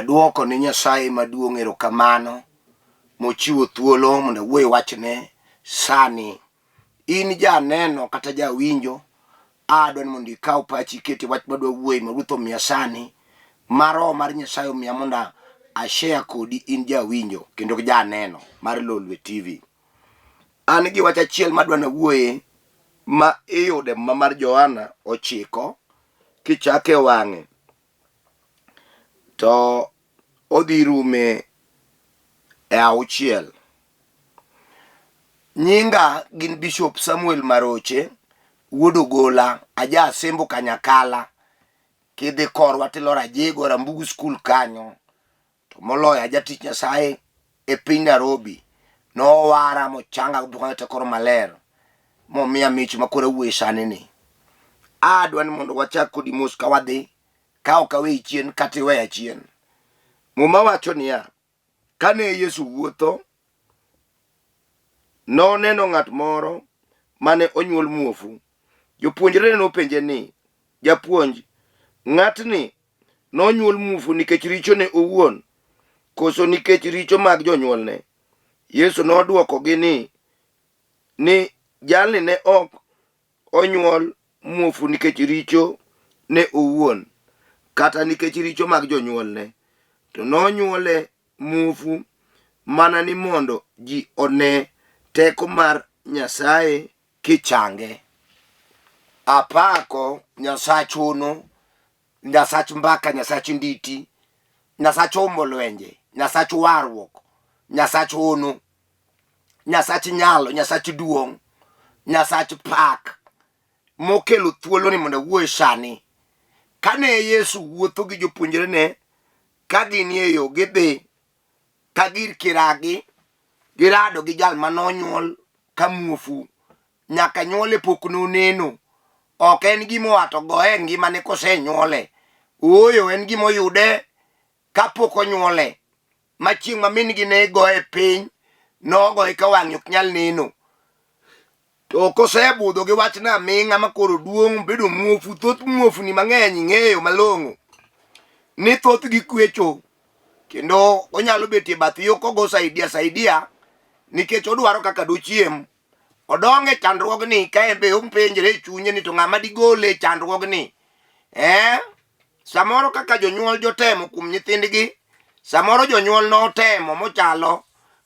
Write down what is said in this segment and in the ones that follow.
Aduoko ne Nyasaye maduong' erokamano mochiwo thuolo mondo awuo e wachne sani. In janeno kata jawinjo, adwa ni mondo ikaw pachi iket e wach madwa wuoye ma Ruoth omiya sani, ma Roho mar Nyasaye omiya mondo ashare kodi in jawinjo kendo janeno mar Lolwe TV. An gi wach achiel madwa nawuoye ma iyude Muma mar Johana ochiko kichake wang'e to odhi rume e auchiel. Nyinga gin Bishop Samuel Maroche wuod Ogola, aja Asembo Kanyakala. Kidhi korwa tiloro Ajego Rambugu School kanyo. To moloyo ajatich Nyasaye e piny Nairobi. Nowara mochanga gi teko maler momiya mich ma koro awuoye sani ni. Adwa ni mondo wachak kodi mos ka wadhi ka ok aweyi chien kata iweya chien. Muma wacho niya, kane Yesu wuotho, noneno ng'at moro mane onyuol muofu. Jopuonjrene nopenje ni, Japuonj, ng'atni nonyuol muofu nikech richone owuon, koso nikech richo mag jonyuolne? Yesu nodwokogi ni jalni ne ok onyuol muofu nikech richo ne owuon, kata nikech richo mag jonyuolne, to nonyuole muofu mana ni mondo ji one teko mar Nyasaye kichange. Apako Nyasach hono, Nyasach mbaka, Nyasach nditi, Nyasach omo lwenje, Nyasach warruok, Nyasach hono, Nyasach nyalo, Nyasach duong', Nyasach pak mokelo thuolo ni mondo awuoye sani. Kane Yesu wuotho gi jopuonjrene ka ginie yo gidhi ka gir kiragi girado gi jal ma nonyuol ka muofu nyaka nyuole pok noneno ok en gima oa to goye e ngimane kosenyuole ooyo en gima oyude kapok onyuole ma chieng' ma min gi ne goye piny nogoye ka wang'e ok nyal neno To kosebudho gi wachno aming'a ma koro duong' bedo muofu, thoth muofni mang'eny ing'eyo malong'o ni thothgi kwecho kendo onyalo bet e bath yo kogo saidia saidia nikech odwaro kaka dochiem. Odong' e chandruogni ka en be openjre e chunye ni to ng'ama digole e chandruogni? Eh? Samoro kaka jonyuol jotemo kuom nyithindgi, samoro jonyuol notemo mochalo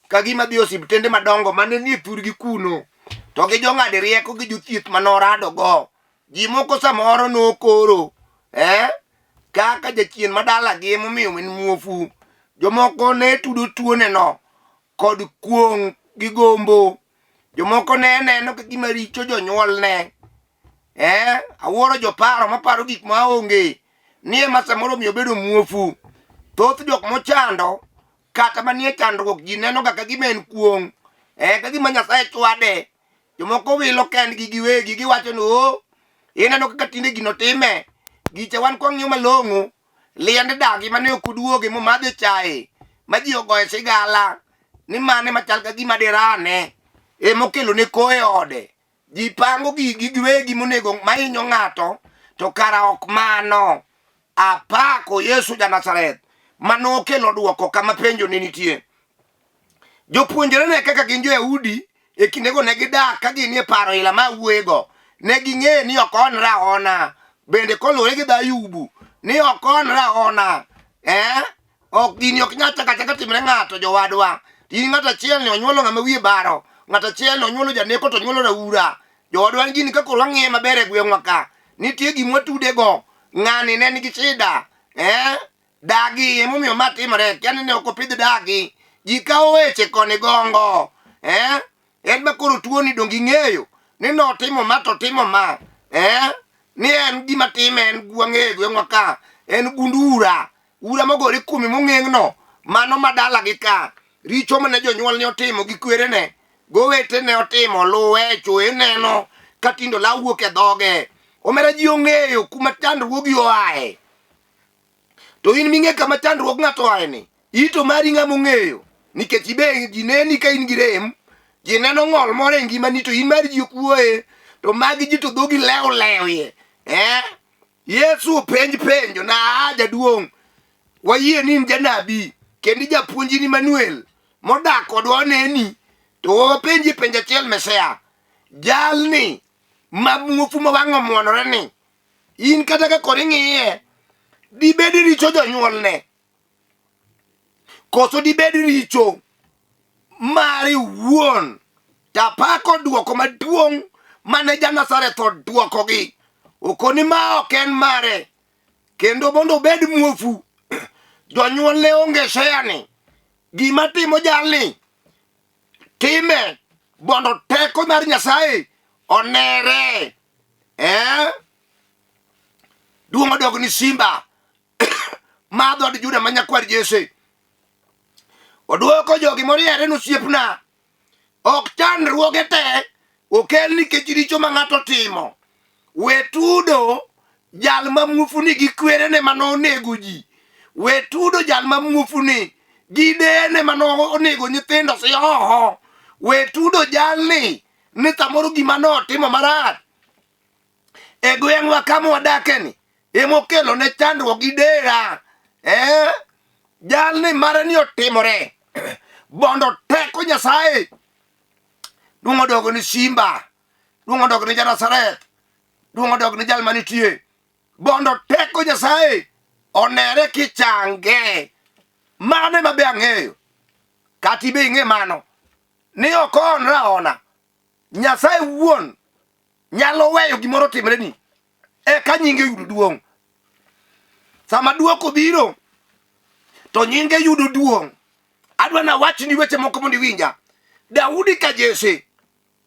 ka gima dhi osiptende madongo mane nie thurgi kuno, to gi jong'ad rieko gi jothieth manorado go. Ji moko samoro nokoro eh, kaka jachien madalagi emomiyo en muofu. Jomoko ne tudo tuoneno kod kuong' gi gombo. Jomoko ne neno ka gima richo jonyuolne. Eh, awuoro joparo maparo gik ma onge. Ni ema samoro omiyo obedo muofu. Thoth jok mochando kata manie chandruok ji neno ga ka gima en kuong'. Eh, ka gima Nyasaye chwade. Jomoko wilo kendgi giwegi giwacho ni o ineno kaka tinde gino time. Gicha wan kwang'iyo malong'o liend dagi mane ok oduoge momadhe chae ma ji ogoye sigala ni mane machal ka gima dirane emokelo ne ko e ode. Ji pango gigi giwegi monego mahinyo ng'ato to kara ok mano. Apako Yesu ja Nazareth ma nokelo dwoko kama penjo ne nitie. Jopuonjrene kaka gin Jo-Yahudi e kindego ne gidak ka ginie paro ila ma awuoyego. Ne ging'eyo ni ok onre aona. Bende koluwore gi dho Ayubu ni ok onre aona. Eh? Ok gini ok nyal chako achaka timre ng'ato jowadwa. In ng'ato achiel ni onyuolo ng'ama wiye baro, ng'ato achiel ni onyuolo janeko to onyuolo raura. Jowadwa gini ka koro wang'iye maber e gweng'wa ka, nitie gima watudego. Ng'ani ne nigi shida. Eh? Dagi emomiyo ma timore, kia ni ne ok opidh dagi. Ji kawo weche koni gongo. Eh? En ma koro tuoni donge ing'eyo ni notimo ma to timo ma. Eh? Ni en gima time en gwang'e gweng'wa ka, en gund ura. Ura mogore kuome mong'eng'no, mano ma dalagi ka. Richo mane jonyuolne otimo gi kwerene, gowetene otimo, luwe, chwoye neno ka tindo law wuok e dhoge. Omera ji ong'eyo kuma chandruogi oaye. To in ming'e kama chandruog ng'ato oaye ni, ito mari ng'ama ong'eyo. Nikech ibe ji neni ka in gi rem, ji neno ng'ol moro e ngimani to in mari ji ok wuoye. To magi ji to dhogi lew lewie. Eh? Yesu openj penjo na a jaduong'. Wayie ni in janabi kendo japuonj in Emmanuel modak kodwa oneni to wapenji penjo achiel Mesia. Jalni ma muofu ma wang'e omuonore ni in kata ka koro ing'iye dibed richo jonyuolne koso dibed richo mari wuon tapako duoko maduong' mane ja-Nazareth oduokogi okoni ma ok en mare kendo mondo obed muofu jonyuolne onge share ni gima timo jalni time mondo teko mar Nyasaye onere eh? Duong' odog ni Simba ma dhood Juda ma nyakwar Jesse. Odwoko jogi moriere nosiepna. Ok chandruoge te okel nikech richo ma ng'ato timo. We tudo jal ma muofuni gi kwerene ma nonego ji. We tudo jal ma muofuni gi deyene ma nonego nyithindo sihoho. We tudo jalni ni samoro gima notimo marach e gweng'wa kama wadakeni emokelo ne chandruok gi dera eh? Jalni mare ni otimore mondo teko Nyasaye duong' odog ni Simba, duong' odog ni Janazareth, duong' odog ni jal manitie, mondo teko Nyasaye onere kichange. Mano ema be ang'eyo, kata ibe ing'e mano ni ok oonre aona. Nyasaye wuon nyalo weyo gimoro otimreni eka nyinge yudo duong'. Sama duoko biro to nyinge yudo duong'. Adwa nawachni weche moko mondo iwinja. Daudi ka Jesse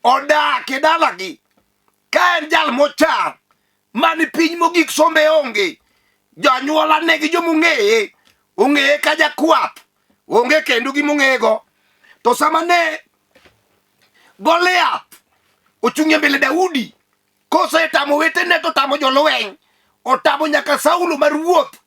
odak e dalagi ka en jal mocha mani piny mogik sombe onge. Jonyuola ne gi jomong'eye ong'eye ka jakwath onge kendo gimong'eyego. To sama ne Goliath ochung' e mbele Daudi kosetamo wetene to tamo jolweny otamo nyaka Saulo ma ruoth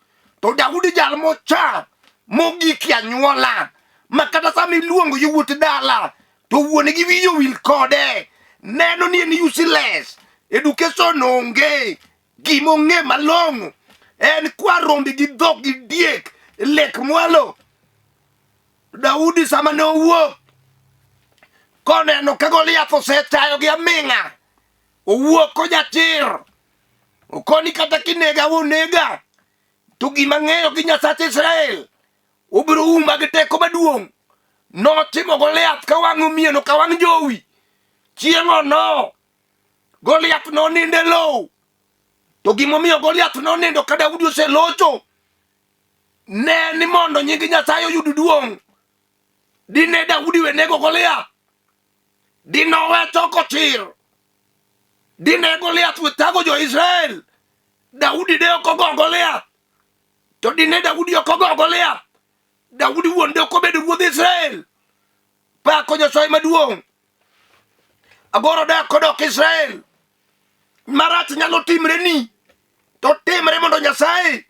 to Daudi jal mocha mogik e anyuola ma kata sama iluongo yowuot dala to wuon gi wiye owil kode neno ni en useless education onge gima ong'e malong'o en kwa rombe gi dhok gi diek lek mwalo Daudi sama ne owuok koneno ka Goliath osechayo gi aming'a owuok kojachir okoni kata kinega unega to gima ng'eyo gi Nyasach Israel obiro uma gi teko maduong' notimo Goliath ka wang' omieno ka wang' jowi chieng'ono Goliath nonindo e lowo to gimomiyo Goliath nonindo ka Daudi oselocho ne ni mondo nying Nyasaye oyud duong'. Dine Daudi we nego Goliath, dinowe choko chir, dine Goliath we thago jo-Israel, Daudi de ok ogo Goliath. To dine Daudi ok ogo Goliath, Daudi wuon de ok obedo ruodh Israel. Pako Nyasaye maduong'. Agoro dak kodok Israel. Marach nyalo timreni, to timre mondo Nyasaye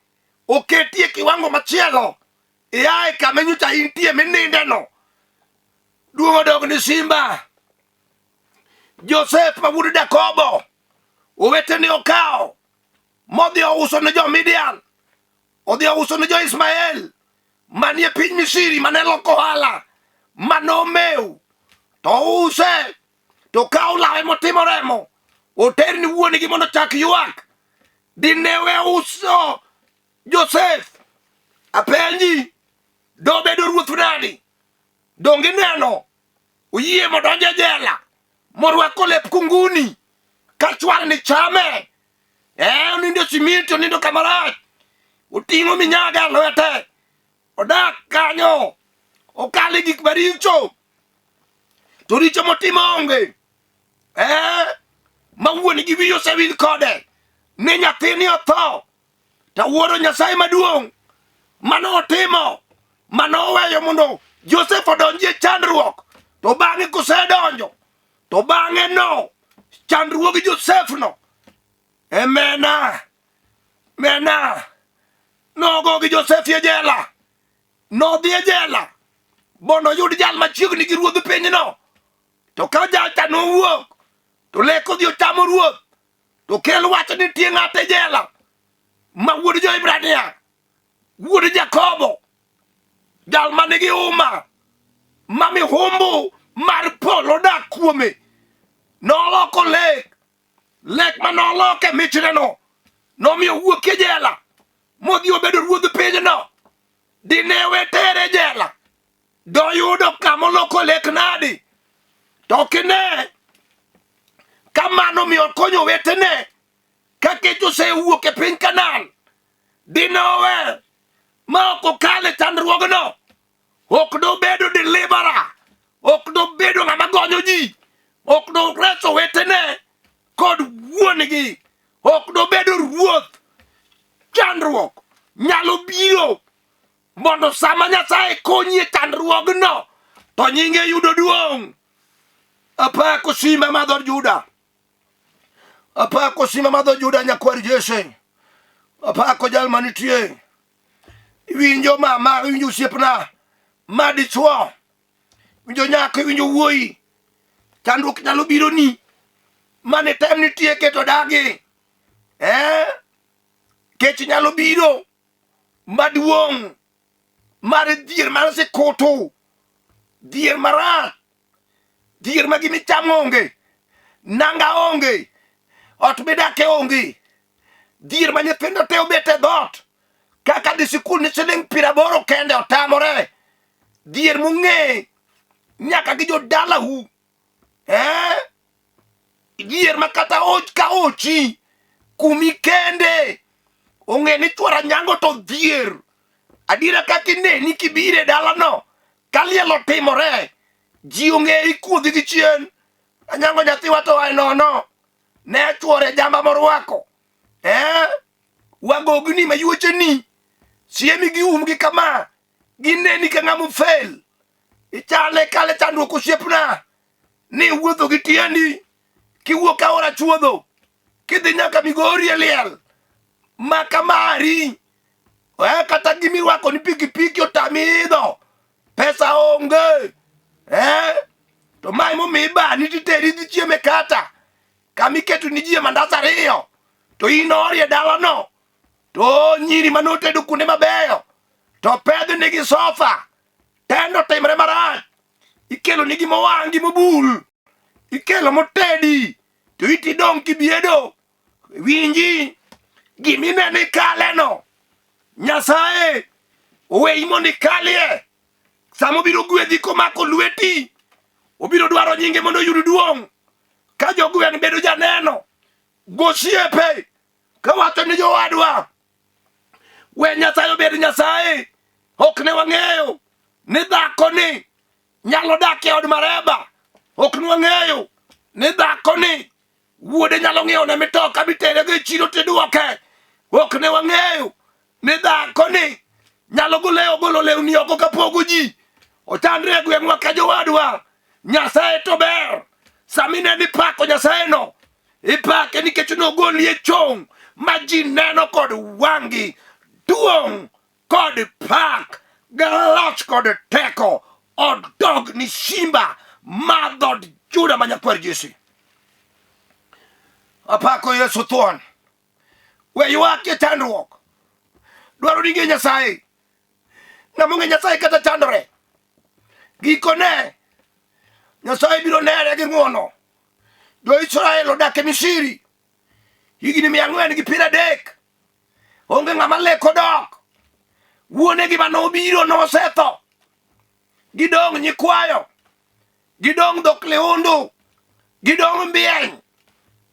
oketi e kiwango machielo iae kama nyocha intie minindeno duong' odog ni simba josef ma wuod jakobo owetene okawo modhi ouso ne jo-midian odhi ouso ne jo-ismael manie piny misiri mane loko ohala mane omew to ouse to kaw lawe motimo remo oter ni wuon-gi mondo ochak ywak dine we uso Josef apenji dobedo ruoth nadi donge ineno oyie modonjo e jela morwako lep kunguni ka chwarni chame eh, onindo simiti onindo kamarach oting'o minyaga e lwete odak kanyo okalo e gik maricho to richo motimo onge eh, ma wuon gi wiye osewil kode ni nyathini otho to wuoro nyasaye maduong' mano otimo mano oweyo mondo josef odonji e chandruok to bang'e kosedonjo to bang'e no chandruog josef no emena mena nogo gi josef e jela nodhi e jela mondo oyud jal machiegni gi ruodh pinyno to ka jalcha nowuok to lek odhi ochamo ruoth to kel wach ni nitie ng'ato e jela ma wuod jo-Hibrania. Wuod Jakobo, jal ma nigi huma ma mihumbu mar polo dak kuome, noloko lek, lek ma noloke michneno nomiyo owuok e jela modhi obedo ruodh pinyno. Dine wetere jela doyudo kama oloko lek nadi? To kine ka mano miyo okonyo owetene ka kech osewuok e piny Kanaan, dine owe ma ok okal e chandruogno, ok dobedo deliverer, ok dobedo ng'ama gonyo ji, ok doreso owetene kod wuon-gi, ok dobedo ruoth. Chandruok nyalo biro mondo sama Nyasaye konyi e chandruogno to nyinge yudo duong'. Apako simba mar dhood Juda. Apako simba mar dhood Juda nyakwar Jesse. Apako jal manitie. Iwinjo mama, iwinjo osiepna ma dichwo. Iwinjo nyako, iwinjo wuoyi. Chandruok nyalo bironi mane tem nitie keto dagi. Eh? Kech nyalo biro maduong' mar dhier mar sikutu, dhier marach, dhier ma gima ichamo onge, nanga onge, ot midake onge, dhier ma nyithindo te obet e dhoot kaka dhi sikul ni siling' 80 kende otamore, dhier mong'e nyaka gi jodalau eh? Dhier ma kata och ka ochi kumi kende ong'e ni chwara nyango to dhier adiera kaka ineni kibiro e dalano ka liel otimore ji ong'e ikuodhi gi chien anyango nyathiwa to ae nono ne chwore jamba morwako eh wagogni ma yuocheni siemi gi umgi kama gineni ka ng'ama ofel ichale kale chandruok osiepna ni iwuotho gi tiendi kiwuok aora chuodho kidhi nyaka Migori e liel maka mari eh, kata gimirwako ni pikipiki otami idho pesa onge eh, to mae momiyo ibani titeri idhi chieme kata kama iketo ni ji e mandas ariyo to in ori e dalano to nyiri manotedo kuonde mabeyo to pedh nigi sofa tendo timre marach ikelo nigi mowang' gi mobul ikelo motedi to iti dong' kibiedo winji gimineno ikaleno nyasaye oweyi mondo ikalie sama obiro gwedhi komako lweti obiro dwaro nyinge mondo oyud duong' ka jogweng' bedo janeno gosiepe kawacho ni jowadwa we nyasaye obed nyasaye ok ne wang'eyo ni dhakoni nyalo dak e od mareba ok ne wang'eyo ni dhakoni wuode nyalo ng'iewo ne mitoka miterego e chiro tidwoke ok ne wang'eyo ni dhakoni nyalo golewo golo lewni oko kapogo ji ochandre e gweng'wa ka jowadwa nyasaye to ber sami ne ni pako nyasaye no ipake nikech nogoli e chong ma ji neno kod wang'gi duong' kod pak gi loch kod teko odog ni simba ma dhood Juda ma nyakwar Jesse. Apako Yesu thuon. We ywak e chandruok. Dwaro ni ng'e Nyasaye. Ng'ama ong'e Nyasaye kata chandore. Gikone Nyasaye biro nere gi ng'wono. Jo-Israel odak e Misri higni 430. Onge ng'ama leko dok. Wuonegi ma nobiro nosetho. Gidong' nyikwayo. Gidong' dhok liundu. Gidong' mbieny.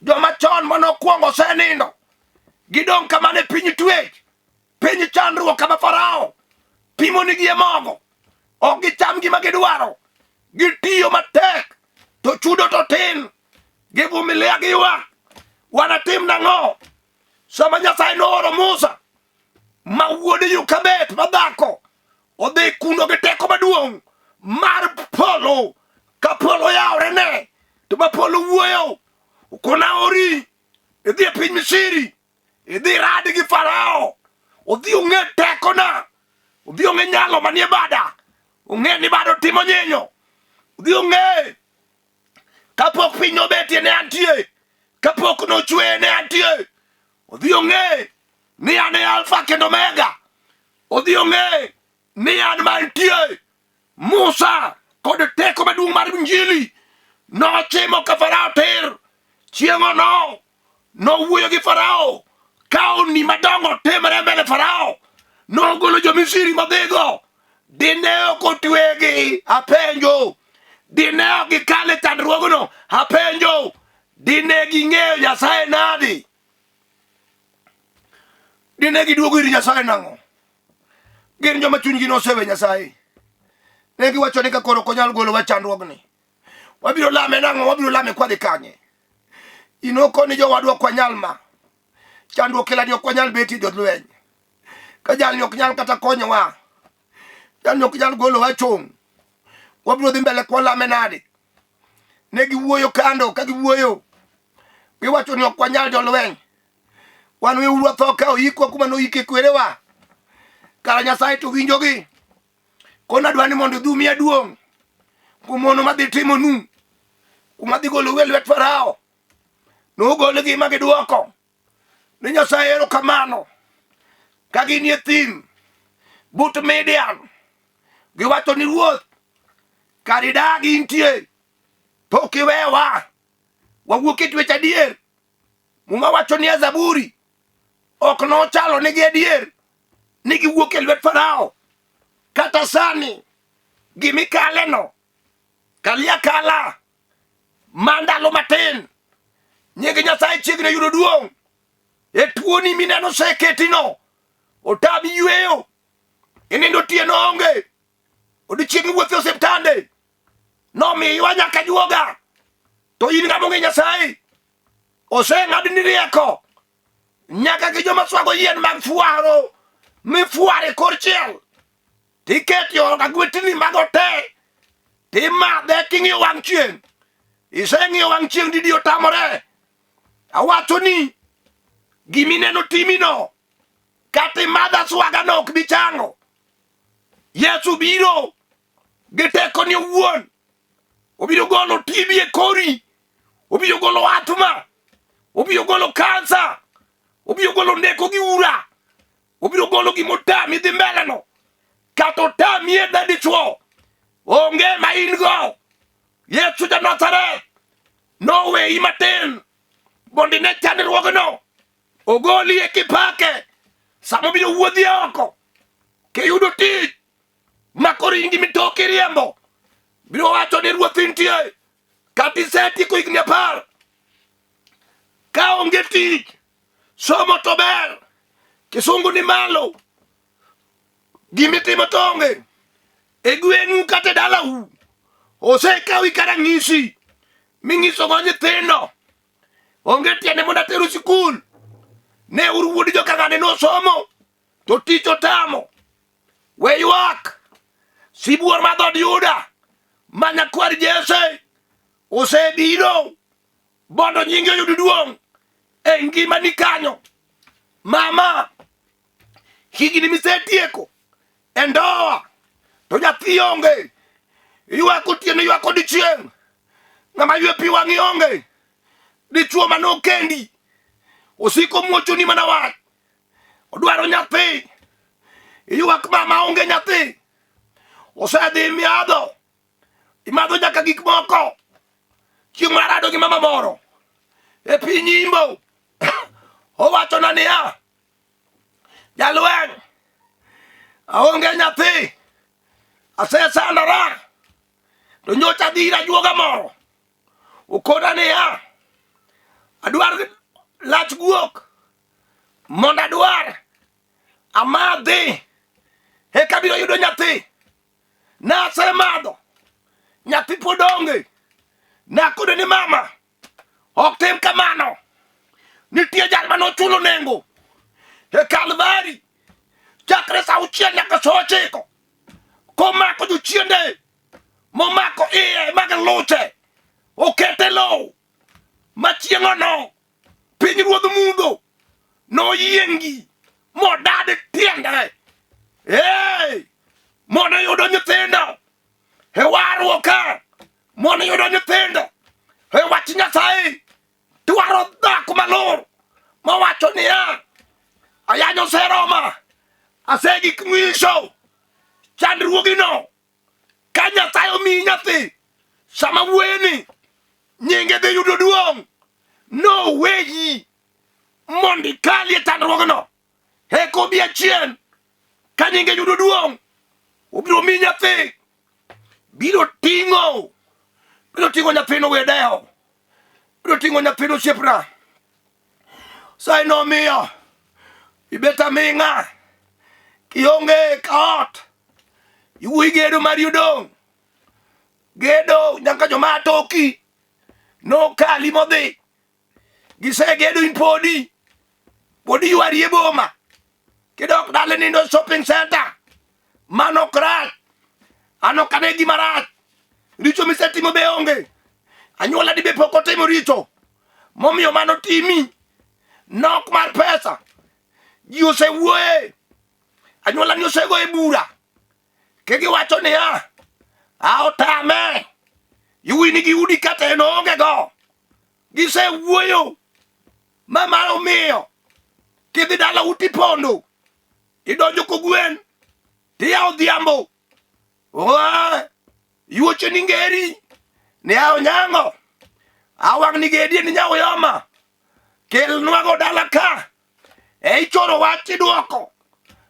Joma chon mane okwongo osenindo. Gidong' kama ne piny twech. Piny chandruok kama Farao pimonigi e mogo. Ok gicham gima gidwaro. Gitiyo matek to chudo to tin. Givumilia giywak. Wanatim nang'o? Sama Nyasaye nooro Musa ma wuod Yokabet madhako odhi kuno gi teko maduong' mar polo ka polo yawre ne to ma polo wuoyo okona ori idhi e piny Misri idhi rad gi Farao odhi ong'e tekona odhi ong'e nyalo manie bada ong'e ni bado timo nyinyo odhi ong'e kapok piny nobetie ne antie kapok nochweye ne antie odhi ong'e ni an e alfa kendo omega. Odhi ong'e ni an mantie Musa kod teko maduong' mar Injili nochimo ka Farao tir. Chieng'ono nowuoyo gi Farao ka honni madongo timre mbele Farao. Nogolo jo-Misri modhigo. Dine ok otwegi, apenjo. Dine ok gikal e chandruogno, apenjo. Dine ging'eyo Nyasaye nadi? Dine giduogo ir Nyasaye nang'o? Gin joma chunygi nosewe Nyasaye. Ne giwacho ni ka koro ok onyal golowa chandruogni, wabiro lame nang'o? Wabiro lame kwadhi kanye? Inoko ni jowadwa ok wanyal ma. Chandruok kelani ok wanyal betie jolweny. Ka jalni ok nyal kata konyowa, jalni ok nyal golowa chung', wabiro dhi mbele kwalame nade? Ne giwuoyo kando ka giwuoyo, giwacho ni ok wanyal jolweny. Wan weuru watho ka oyikwa kuma noyike kwerewa. Kara Nyasaye to winjogi. Koro adwa ni mondo udhi umiya duong' kuom hono madhi timonu, kuma adhi golou e lwet Farao. Nogolgi ma gidwoko ni Nyasaye erokamano ka ginie thim but Midian. Giwacho ni ruoth, kar idagi intie, pok iwewa, wawuok e twech adier. Muma wacho ni e Zaburi ok nochalo nigi adier ni giwuok e lwet Farao. Kata sani gimikaleno kalia kala ma ndalo matin nying Nyasaye chiegni yudo duong' e tuoni mineno oseketino otami yweyo inindo otieno onge odiechieng' iwuotho e osiptande nomiwa nyaka juoga to in ng'ama ong'e Nyasaye oseng'adni rieko nyaka gi joma swago yien mag fwaro mifwaro e kor chiel tiketi agwetni mago te timadhe king'iyo wang' chieng' iseng'iyo wang' chieng' didi otamore awacho ni gimineno timino kata imadh aswagano ok bi chango yesu biro gi tekoni owuon obiro golo TB e kori obiro golo athma obiro golo kansa obiro golo ndeko gi ura obiro golo gimotami dhi mbeleno kata otami e dha dichwo onge ma in go yesu ja nazareth noweyi matin mondo ine chandruogno ogoli e kipake sama obiro wuodhi oko kiyudo tich ma koro in gi mitoki iriembo biro wacho ni ruoth intie kata isetieko higni 10 ka onge tich somo to ber kisungu ni malo gimitimo to onge e gweng'u kata e dalau osekawi ka ranyisi ming'isogo nyithindo onge tiende mondo ateru sikul ne uru wuod jokang'ane nosomo to tich otamo we ywak sibuor ma dhood Juda ma nyakwar Jesse osebiro mondo nyinge oyud duong' e ngimani kanyo mama higni misetieko e ndoa to nyathi onge ywak otieno ywak odiechieng' ng'ama ywe pi wang'i onge dichuo mane okendi osiko muochoni mana wach odwaro nyathi ywak mama onge nyathi osedhi miadho imadho nyaka gik moko chieng' moro arado gi mama moro e piny imbo owachona niya jalweny aonge nyathi asesandora to nyocha adhi ir ajuoga moro okona niya adwar lach guok mondo adwar amadhi eka abiro yudo nyathi nasemadho nyathi pod onge nakodo ni mama ok tim kamano nitie jal mane ochulo nengo e kalvari chakre sa 6 nyaka sa 9 komako jochiende momako iye mag luche okete lowo machieng'ono piny ruodh mudho noyiengi modad tiende hey! mondo yudo nyithindo e warruok ka mondo yudo nyithindo e wach Nyasaye dwaro dhako malor mawacho niya ayanyo oseroma Asegik mwisho chandruogino ka Nyasaye omiyi nyathi sama wuoyeni nyinge dhi yudo duong' noweyi mondo ikalie chandruogno eka obi achien ka nyinge yudo duong' obiro miyi nyathi biro ting'o biro ting'o nyathino we dewo biro ting'o nyathino osiepna sai nomiyo ibet aming'a kionge ka ot iwuoyi gedo mari odong' gedo nyaka joma toki nokali modhi gisegedo in podi podi ywari e boma kidok dala nindo shopping center mano ok rach an ok ane gima rach richo misetimo be onge anyuola di be pok otimo richo momiyo mano timi nok mar pesa ji osewuoye anyuola ni osego e bura ke giwacho niya a otame yuwi nigi udi kata en oonge go gisewuoyo ma mar omiyo kidhi dala uti pondo idonjo kogwen tiyawo odhiambo Oa, yuoche ni ngeri ni awo nyango awang' ni gedie ni nyawo yoma kelnwago dala ka e ichoro wach idwoko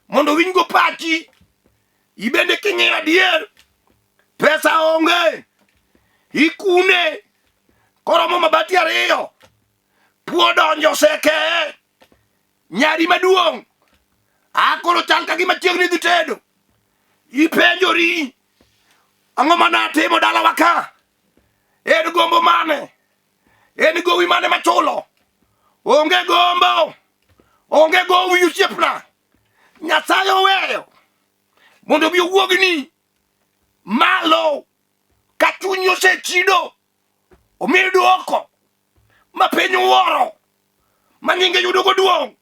mondo winjgo pachi ibende king'iyo adier pesa onge ikune koromo mabati ariyo puo donjo osekeye Nyari maduong' a koro chal ka gima chiegni dhi tedo. Ipenjori, ang'o ma natimo dalawa ka? En gombo mane? En gowi mane machulo? Onge gombo, onge gowi osiepna. Nyasaye oweyo mondo obi owuogni malo ka chunyi osechido, omiyi dwoko ma piny wuoro ma nyinge yudogo duong'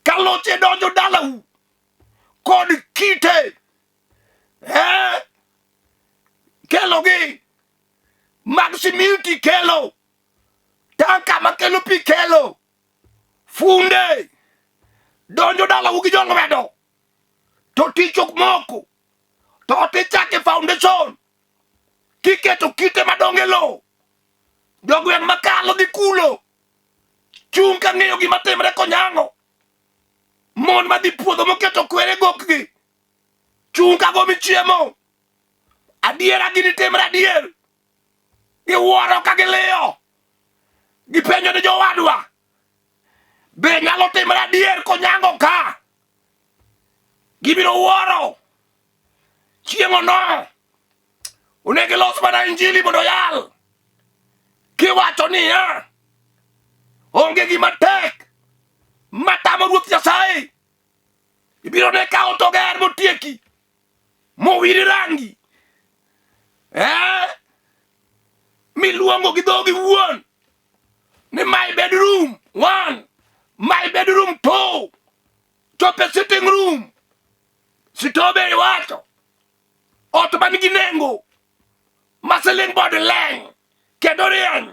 ka loche donjo dalau kod kite eh, kelogi mag simiti kelo tanka makelo pi kelo funde donjo dalau gi jolwedo to tich ok moko to tichake foundation kiketo kite madongo e lowo Jogweng' makalo dhi kulo chung' ka ng'eyo gima timre konyango. Mon madhi puodho moketo kwere gokgi chung' ka gomi chiemo. Adiera gini timre adier. Giwuoro ka giliyo. Gipenjo ni jowadwa be nyalo timre adier konyango ka? Gibiro wuoro chieng'o no. Onego ilos mana injili mondo oyal kiwacho niya onge gima tek matamo Ruoth Nyasaye. Ibiro ne ka ot oger motieki mowiri rangi eh, miluongo gi dhogi wuon ni my bedroom one, my bedroom two, chope sitting room sitobe iwacho ot man gi nengo ma siling bod leny kendo rieny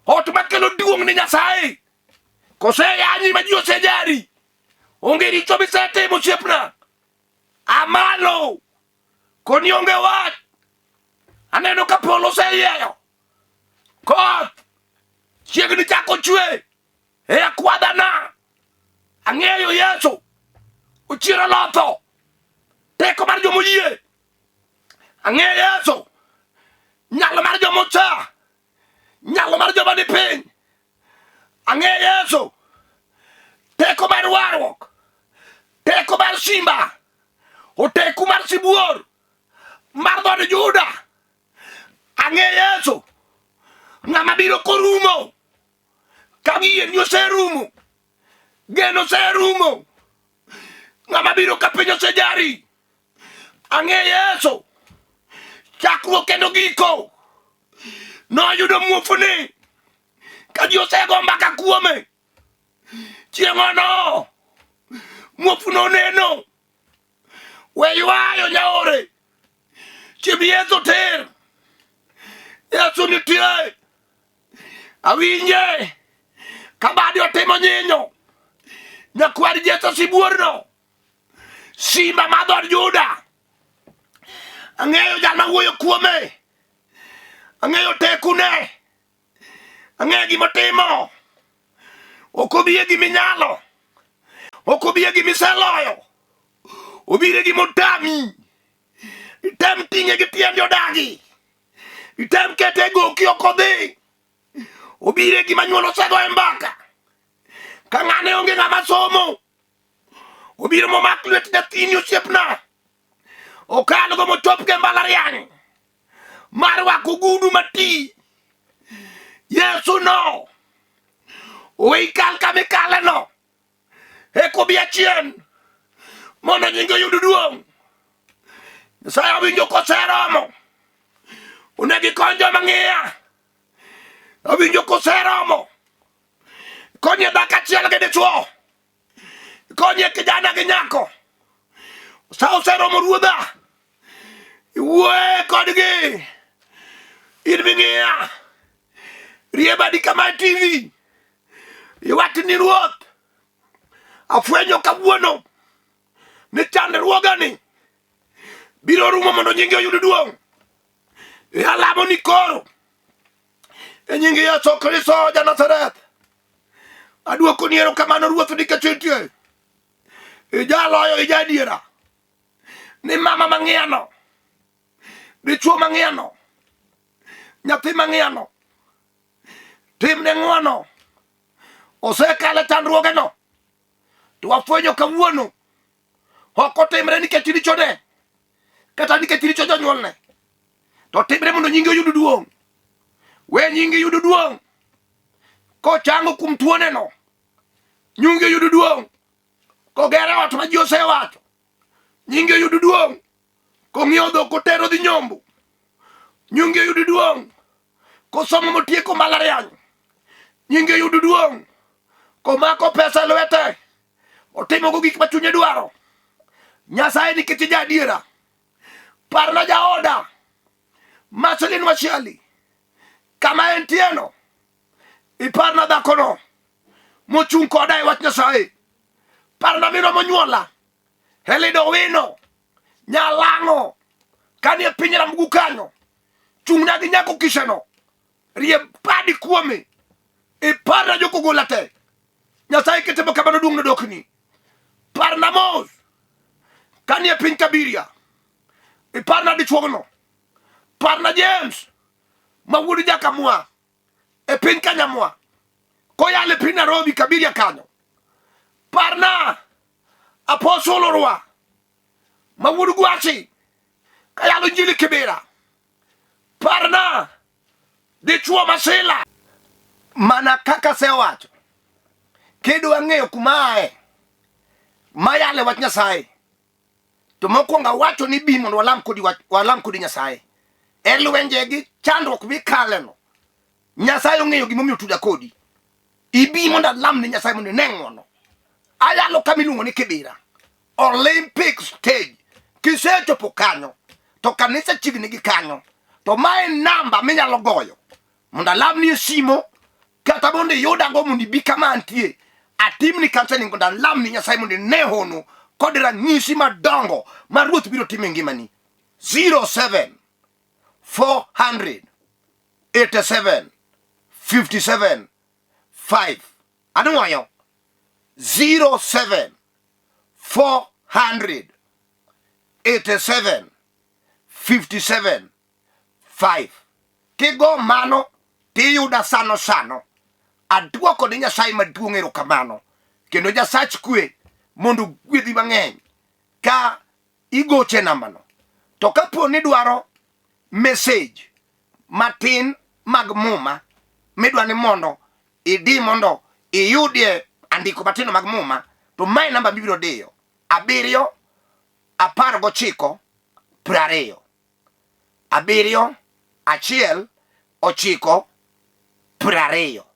ot makelo duong' ni Nyasaye koseyanyi ma ji osejari onge richo misetimo osiepna amalo koni onge wach aneno ka polo oseyieyo koth chiegni chako chwe e akwadhana ang'eyo Yesu ochiero lotho teko mar jomoyie ang'eyo Yesu nyalo mar jomocha nyalo mar joma ni piny ang'eyo Yesu teko mar warruok teko mar simba oteku mar sibuor mar dhood Juda ang'eyo Yesu ng'ama biro korumo ka giyieni oserumo geno oserumo ng'ama biro ka piny osejari ang'e yesu chakruok kendo giko noyudo muofuni ka ji osego mbaka kuome chieng'ono muofu noneno we ywayo nyaore chiemb yesu tir yesu nitie Awinje kabadi otimo nyinyo nyakwar Jesu sibuorno. Simba mar dhood Juda. Ang'eyo jal mawuoyo kuome. Ang'eyo tekune. Ang'eyo gimotimo. Ok obi e giminyalo. Ok obi e gimiseloyo. Obiro e gimotami. Item ting'e gi tiendi odagi. Item kete e goki ok odhi. Obiro e gima nyuol osego e mbaka. Ka ng'ane onge ng'ama somo. Obiro momak lwet nyathini osiepna. Okalgo mochop ke mbalariany mar rwako ogudu mati. Yesu no owe ikal kama ikaleno eka obi achien mondo nyinge oyud duong'. Nyasaye awinjo koseromo. Onego ikony joma ng'iya. Awinjo koseromo. Konye dhako achiel gi dichwo. Konye kijana gi nyako. Sa oseromo ruodha. Iwuoye kodgi. In ming'iya. Rie badi kama e TV. Iwach ni ruoth. Afwenyo kawuono ni chandruogani biro rumo mondo nyingi oyud duong'. E alamo ni koro e nying Yesu Kristo ja Nazareth aduoko ni erokamano ruoth nikech intie ijaloyo ija adiera ni mama mang'iyano dichuo mang'iyano nyathi mang'iyano timne ng'wono osekalo e chandruogeno to wafwenyo kawuono ok otimre nikech richone kata nikech richo jonyuolne to timre mondo nyingi oyud duong' we nyingi yud duong' kochango kuom tuoneno nyingi oyud duong' kogere ot ma ji osewacho nyingi oyud duong' kong'iewo dhok otero dhi nyombo nyingi oyud duong' kosomo motieko mbalariany nyingi oyud duong' komako pesa e lwete otimogo gik ma chunye dwaro nyasaye nikech ija adiera parna jaoda Marceline Washiali kama entieno iparna dhakono mochung' koda e wach nyasaye parna minwa monyuola Elido Owino Nyalang'o kanie piny Ramgu kanyo chung'na gi nyako kisheno rie badi kuome iparna jokogola te nyasaye kitimo kamano duong' nodokni parna mos kanie piny kabiria iparna dichuogno parna james ma wuod jakamwa e piny kanyamwa koyalo e piny nairobi kabiria kanyo parna apostle orwa ma wuod gwachi kayalo injili kibira parna dichuo masila mana kaka asewacho kidwa ng'eyo kuma aye mayale wach nyasaye to mokwongo awacho ni bi mondo walam kodi walam kodi nyasaye e lwenje gi chandruok mikaleno nyasaye ong'eyo gimomiyo otuda kodi ibi mondo alam ni nyasaye mondo ine ng'wono ayalo kama iluongo ni kibira olympic stage kisechopo kanyo to kanisa chiegni gi kanyo to mae namba minyalo goyo mondo alamni e simo kata mondo iyudago mondo ibi kama antie atimni counseling mondo alamni nyasaye mondo ine hono kod ranyisi madongo ma ruoth biro timo e ngimani 07 400 87 57 5 anwoyo 07 400 87 57 5 kigo mano tiyuda sano sano aduoko ne nyasaye maduong' erokamano kendo nyasach kwe mondo gwedhi mang'eny ka igoche nambano to kapo ni dwaro message matin mag muma midwa ni mondo idi mondo iyudie andiko matindo mag muma to mae namba mibiro diyo abiriyo 19 20 7 1 9 20.